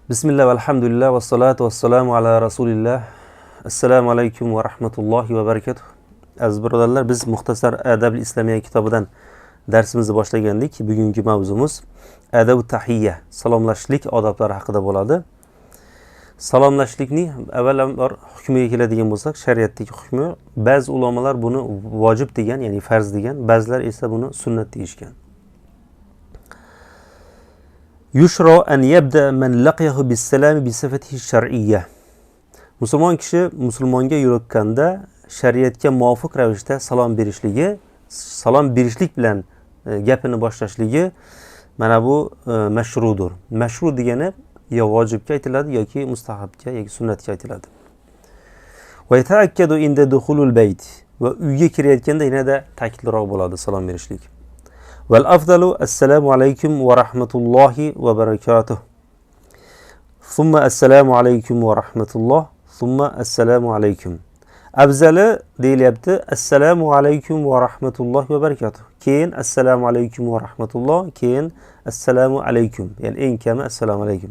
Bismillah, alhamdulillah, vassalotu vassalamu ala rasulilloh. Assalomu alaykum va rahmatullohi va barakatuh. Aziz birodarlar, biz Muxtasar Adab Islamiya kitobidan darsimizni boshlagandik. Bugungi mavzumiz adabu tahiyya, salomlashlik odoblari haqida bo'ladi. Salomlashlikning avvalambor hukmiga keladigan bo'lsak, shariatdagi hukmi, ba'zi ulamolar buni vojib degan, ya'ni farz degan, ba'zilar esa buni sunnat deyishgan. Yushro an yabda man laqiyahu bis-salami bi sifatihi shar'iyya. Musulmon kishi musulmonga yo'liqqanda shariatga muvofiq ravishda salom berishligi, salom berishlik bilan gapini boshlashligi mana bu mashrudur. Mashru degani yo vojibga aytiladi yoki mustahabga yoki sunnatga aytiladi. Va yataakkadu inda dukhulul bayt, va uyga kirayotganda yanada ta'kidliroq bo'ladi salom berishlik. Val afdalu assalomu alaykum va rahmatullohi va barakatuh. Thumma assalomu alaykum va rahmatulloh, thumma assalomu alaykum. Afzali deyilyapti assalomu alaykum va rahmatullohi va barakatuh. Keyin assalomu alaykum va rahmatulloh, keyin assalomu alaykum. Ya'ni eng kami assalomu alaykum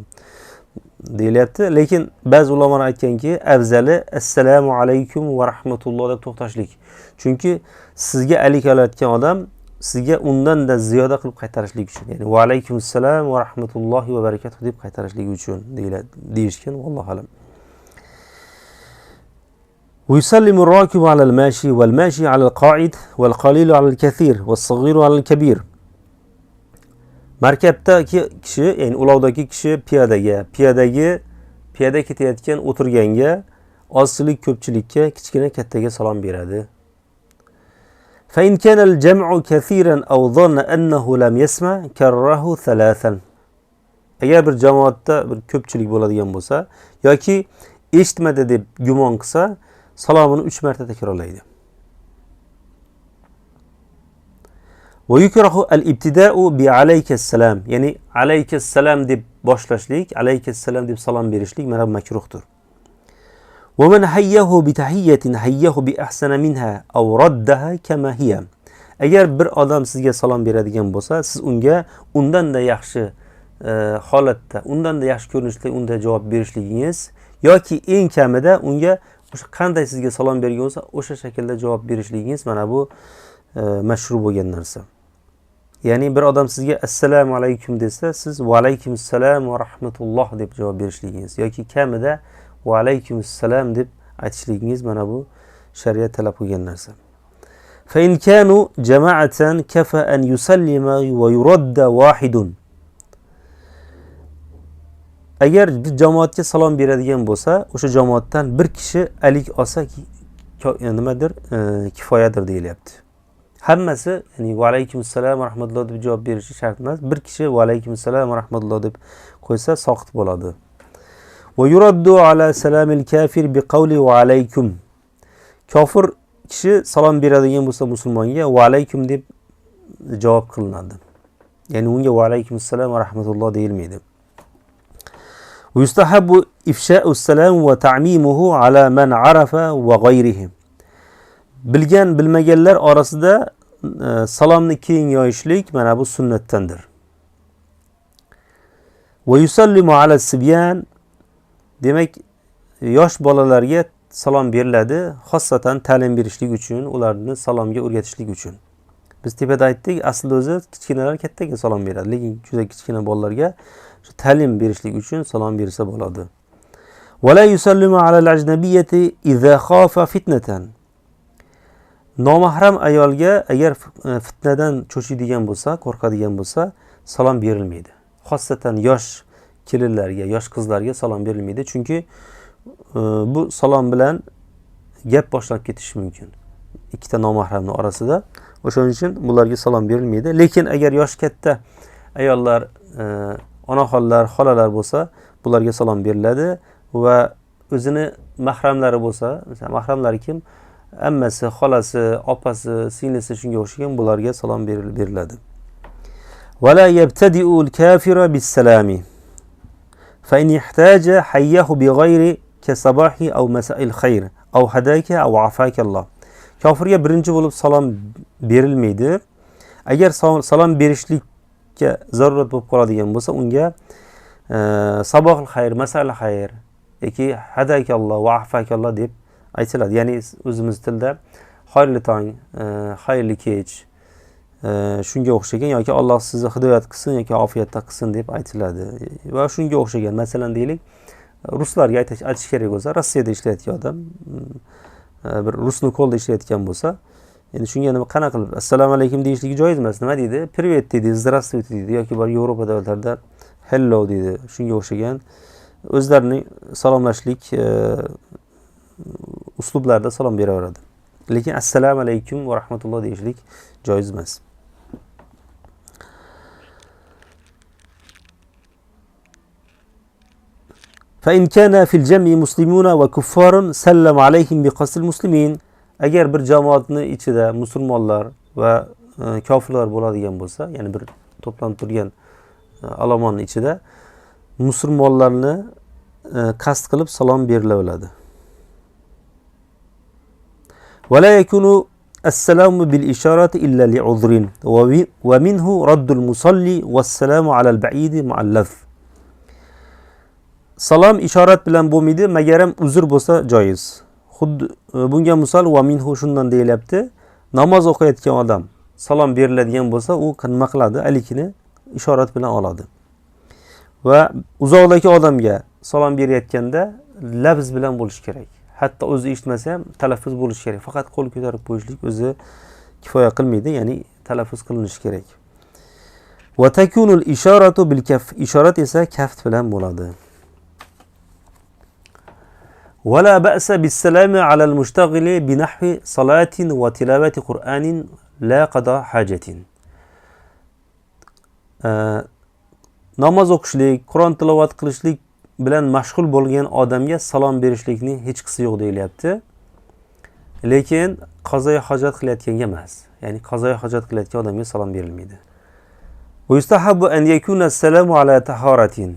deyilyapti. Lekin ba'zi ulamolar aytganki, afzali assalomu alaykum va rahmatulloh deb to'xtashlik. Chunki sizga alik olayotgan odam sizga undan-da ziyoda qilib qaytarishlik uchun, ya'ni va alaykum assalom va rahmatullohi va barakatuh deb qaytarishlik uchun deyishgan, vallohu alam. ويسلم الراكب على الماشي والماشي على القاعد والقليل على الكثير والصغير على الكبير. Markabdagi kishi, ya'ni ulovdagi kishi piyodaga, piyoda ketayotgan o'tirganga, ozchilik ko'pchilikka, kichkina kattaga salom beradi. فإن كان الجمع كثيرا أو ظن أنه لم يسمع كرره ثلاثا. Agar bir jamoatda bir ko'pchilik bo'ladigan bo'lsa yoki eshitmadi deb gumon qilsa, salomini 3 marta takrorlaydi. Va yukrahu al-ibtida'u bi alaykas-salam, ya'ni alaykas-salam deb boshlashlik, alaykas-salam deb salom berishlik mana bu makruhdir. Va man hayyahu bi tahiyyatin hayyahu bi ahsana minha aw raddaha kama hiya. Agar bir odam sizga salom beradigan bo'lsa, siz unga undan-da yaxshi holatda, undan-da yaxshi ko'rinishda unda javob berishligingiz yoki eng kamida unga o'sha qanday sizga salom bergan bo'lsa, o'sha shaklda javob berishligingiz mana bu mashru bo'lgan narsa. Ya'ni bir odam sizga assalomu alaykum desa, siz va alaykum assalom va rahmatulloh deb javob berishligingiz yoki kamida va alaykum assalom deb aytishligingiz mana bu shariat talab qilgan narsa. Fa in kanu jama'atan kafa an yusallima va yuradda wahidun. Agar bir jamoatga salom beradigan bo'lsa, o'sha jamoatdan bir kishi alik olsa nimadir, kifoyadir deyilyapti. Hammasi, ya'ni va alaykum assalom va rahmatulloh deb javob berishi shart emas. Bir kishi va alaykum assalom va rahmatulloh deb qo'ysa soqit bo'ladi. Va yuraddu ala salamil kafir bi qawli va alaykum. Kofir kishi salom beradigan bo'lsa musulmonga va alaykum deb javob qilinadi. Ya'ni unga va alaykum assalom va rahmatulloh deyilmaydi. ويستحب إفشاء السلام وتعميمه على من عرف وغيره. Bilgan bilmaganlar orasida salomni keng yoyishlik mana bu sunnatdandir. Va yusallimu ala sibyan, demak yosh bolalarga salom beriladi, xossatan ta'lim berishlik uchun, ularni salomga o'rgatishlik uchun. Biz tepada aytdik, aslida o'zi kichkinalar kattaga salom beradi, lekin juda kichkina bolalarga shu ta'lim berishlik uchun salom bersa bo'ladi. Va la yusallimu ala al-ajnabiyyati idza khafa fitnatan. Nomahram ayolga agar fitnadan cho'chiydigan bo'lsa, qo'rqadigan bo'lsa, salom berilmaydi. Xossatan yosh kelinlarga, yosh qizlarga salom berilmaydi, chunki bu salom bilan gap boshlanib ketishi mumkin ikkita nomahramning orasida. O'shaning uchun bularga salom berilmaydi. Lekin agar yosh katta ayollar, onaxonlar, xolalar bo'lsa, bularga salom beriladi va o'zini mahramlari bo'lsa, masalan, mahramlari kim? Ammasi, xolasi, opasi, singlisi, shunga o'xshagan bularga salom beriladi. Va la yabtadi'u al-kafira bis-salami. Fa in ihtaja hayyahu bighayri kasabahi aw masa'il khayr aw hadaka aw afaka Alloh. Kofirga birinchi bo'lib salom berilmaydi. Agar salom berishlikka zarurat bo'lib qoladigan bo'lsa, unga Sabohul xayr, masal xayr yoki hadakalloh va afakalloh deb aytiladi. Ya'ni o'zimiz tilda xayrli tong, xayrli kech, shunga o'xshagan yoki Alloh sizni hidoyat qilsin yoki ofiyatda qilsin deb aytiladi. Va shunga o'xshagan, masalan deylik, ruslarga aytish kerak bo'lsa, Rossiyada ishlayotgan odam bir rusni qo'lda ishlayotgan bo'lsa, endi shunga nima qanaqa qilib assalomu alaykum deyishligi joiz emas. Nima deydi? Privet deydi, здравствуйте deydi yoki bor Yevropa davlatlarida hello deydi. Shunga o'xshagan o'zlarining salomlashlik uslublarida salom beraveradi. Lekin assalomu alaykum va rahmatulloh deyishlik joiz emas. فإن كان في الجمع مسلمون وكفار سلم عليهم بقصد المسلمين. Agar bir jamoatning ichida musulmonlar va kofirlar bo'ladigan bo'lsa, ya'ni bir to'planib turgan olomonning ichida musulmonlarni qasd qilib salom berilaveradi. Va la yakunu as-salamu bil isharati illa li'udhrin va minhu raddul musalli was-salamu ala al-ba'idi mu'allaf. Salom ishorat bilan bo'lmaydi, magaram uzr bo'lsa joiz. Xuddi bunga misol va minhu shundan deyilyapti. Namoz o'qiyotgan odam salom beriladigan bo'lsa, u nima qiladi? Alikini ishorat bilan oladi. Va uzoqdagi odamga salom berayotganda lafz bilan bo'lish kerak. Hatto o'zi eshitmasa ham talaffuz bo'lish kerak. Faqat qo'l ko'tarib qo'yishlik o'zi kifoya qilmaydi, ya'ni talaffuz qilinishi kerak. Va takunul isharatu bil kaf. Ishorat esa kaft bilan bo'ladi. ولا بأس بالسلام على المشتغل بنحو صلاة وتلاوة قرآن لا قضاء حاجة. Namoz o'qishlik, Qur'on tilovat qilishlik bilan mashg'ul bo'lgan odamga salom berishlikning hech qisi yo'q deyilyapti. Lekin qazoyi hojat qilayotganga emas. Ya'ni qazoyi hojat qilayotgan odamga salom berilmaydi. Va yustahabbu an yakuna as-salamu ala taharatin.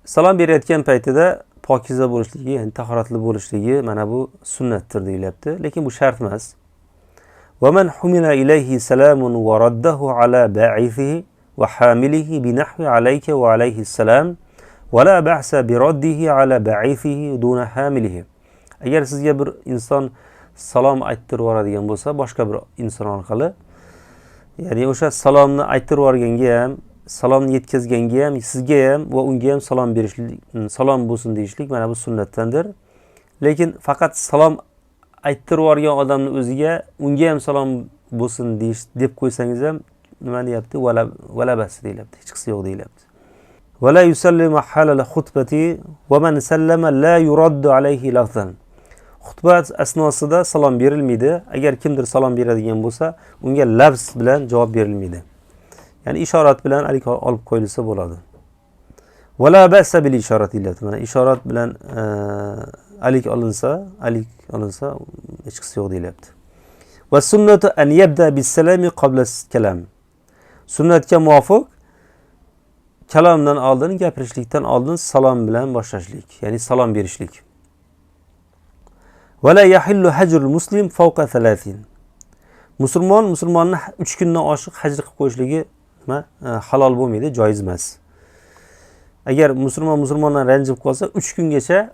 Salom berayotgan paytida pokiza bo'lishligi, ya'ni tahoratli bo'lishligi mana bu sunnatdir deyilyapti, lekin bu shart emas. Va man humila ilayhi salamun va raddahu ala ba'ithihi va hamilihi bi nahwi alayka va alayhi salam va la ba'sa bi raddihi ala ba'ithihi duna hamilihi. Agar sizga bir inson salom ayttirib yuboradigan bo'lsa, boshqa bir inson orqali, ya'ni o'sha salomni ayttirib yuborganga ham, salomni yetkazganga ham, sizga ham va unga ham salom berishlik, salom bo'lsin deyishlik mana bu sunnatdandir. Lekin faqat salom ayttirib yuborgan odamning o'ziga unga ham salom bo'lsin deyish deb qo'ysangiz ham nima deyapti? Vala bas deyilyapti. Hech qisi yo'q deyilyapti. Va la yusallimu halal xutbati va man sallama la yuraddu alayhi lafzan. Xutba asnosida salom berilmaydi. Agar kimdir salom beradigan bo'lsa, unga lafz bilan javob berilmaydi. Ya'ni ishorat bilan alik olib qo'yilsa bo'ladi. Va la ba'sa bil ishorat deyiladi. Mana ishorat bilan alik olinsa hech qisi yo'q deyilyapti. Va sunnatu an yabda bis salami qabla kalam. Sunnatga muvofiq kalomdan oldin, gapirishlikdan oldin salom bilan boshlashlik, ya'ni salom berishlik. Va la yahillu hajrul muslim fawqa thalathin. Musulmon musulmonni 3 kundan oshiq hajr qilib qo'yishligi nima? Halol bo'lmaydi, joiz emas. Agar musulmon musulmondan ranjib qolsa, 3 kungacha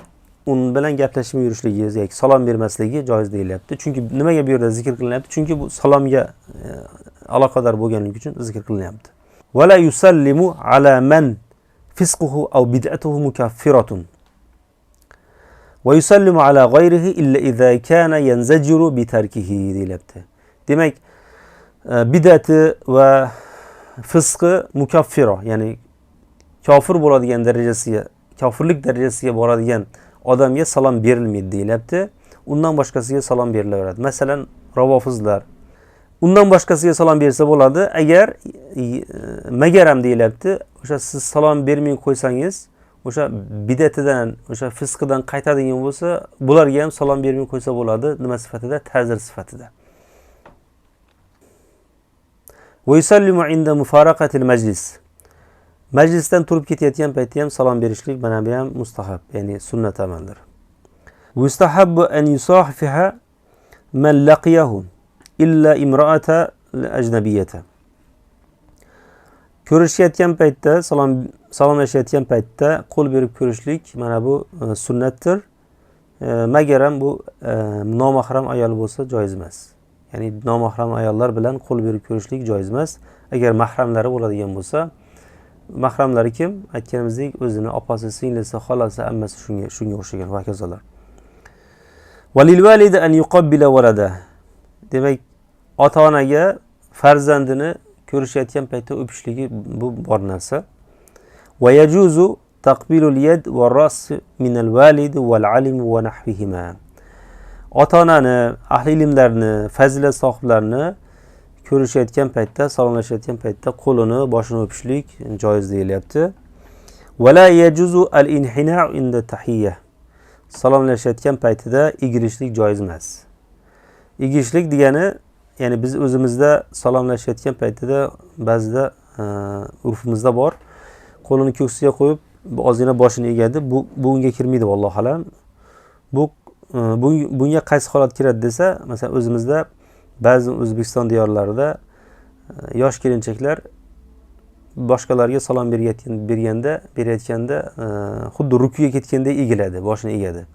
un bilan gaplashmay yurishligi yoki salom bermasligi joiz deyilyapti. Chunki nimaga bu yerda zikr qilinyapti? Chunki bu salomga aloqador bo'lganligi uchun zikr qilinyapti. Va la yusallimu ala man fisquhu aw bid'atuhu mukaffiratun. Va yusallimu ala ghayrihi illa idza kana yanzajiru bi tarkihi deyilyapti. Demak, bid'ati va fisqi mukaffira, ya'ni kofir bo'ladigan darajasiga, kofirlik darajasiga boradigan odamga salom berilmaydi deyilyapti. Undan boshqasiga salom berilaveradi. Masalan, ravofizlar. Undan boshqasiga salom bersa bo'ladi. Agar magaram deyilyapti, o'sha siz salom bermay qo'ysangiz, o'sha bid'atidan, o'sha fisqidan qaytadigan bo'lsa, bularga ham salom bermay qo'ysa bo'ladi. Nima sifatida? Ta'zir sifatida. Va yusallimu inda mufaraqatil majlis. Majlisdan turib ketayotgan paytda ham salom berishlik mana bu ham mustahab, ya'ni sunnat amaldir. Yustahabbu an yusafiha man laqiyahu illa imra'ata ajnabiyata. Ko'rishayotgan paytda, salomlashayotgan paytda qo'l berib ko'rishlik mana bu sunnatdir. Magaram bu nomahram ayol bo'lsa joiz emas. Ya'ni nomahram ayollar bilan qo'l berib ko'rishlik joiz emas. Agar mahramlari bo'ladigan bo'lsa, mahramlari kim? Aytganimizdek, o'zini opasi, singlisi, xolasi, ammasi, shunga o'xshagan va hokazolar. Valil validi an yuqabbila walada. Demak, ota-onaga farzandini ko'rishayotgan paytda o'pishligi bu bor narsa. Va yajuzu taqbilul yad va ras min al valid wal alim va nahvihima. Ota-onani, ahli ilmlarni, fazilat sohiblarini ko'rishayotgan paytda, salomlashayotgan paytda qo'lini, boshini o'pishlik joiz deyilyapti. Va la yajuzu al inhina'u inda tahiyya. Salomlashayotgan paytida egilishlik joiz emas. Egilishlik degani, ya'ni biz o'zimizda salomlashayotgan paytida ba'zida urfimizda bor, qo'lini ko'ksiga qo'yib ozgina boshini egadi. Bu unga kirmaydi, vallohu alam. Bunga qaysi holat kiradi desa, masalan, o'zimizda ba'zi O'zbekiston diyorlarida yosh kelinchaklar boshqalarga salom berayotganda xuddi rukuga ketgandek egiladi, boshini egadi.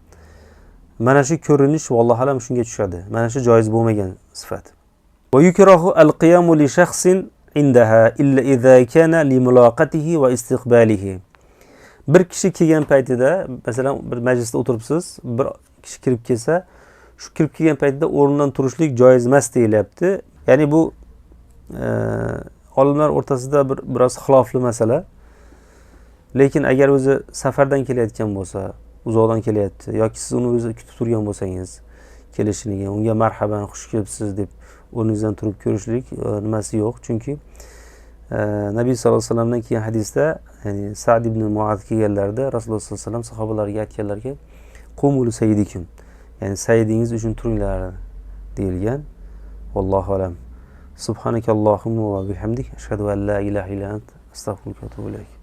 Mana shu ko'rinish vallohu alam shunga tushadi. Mana shu joiz bo'lmagan sifat. Va yukrahu al-qiyamu li shakhsin indaha illa idza kana li mulaqatihi va istiqbalihi. Bir kishi kelgan paytida, masalan, bir majlisda o'tiribsiz, bir kishi kirib kelsa, shu kirib kelgan paytida o'rnidan turishlik joiz emas deyilyapti. Ya'ni bu olimlar o'rtasida biroz xilofli masala. Lekin agar o'zi safardan kelayotgan bo'lsa, uzoqdan kelyapti yoki siz uni o'zi kutib turgan bo'lsangiz kelishini, unga marhaban, xush kelibsiz deb o'rningizdan turib ko'rishlik nimasi yo'q. Chunki Nabiy sallallohu alayhi vasallamdan kelgan hadisda, ya'ni Sa'd ibn Muaz kelganlarida Rasululloh sollallohu alayhi vasallam sahobalarga aytganlarki, qumu li sayyidikum, ya'ni sayyidingiz uchun turinglar deyilgan. Vallohu alam. Subhanakallohumma va bihamdik, ashhadu an la ilaha illa ant, astag'firuka va atubu ilayk.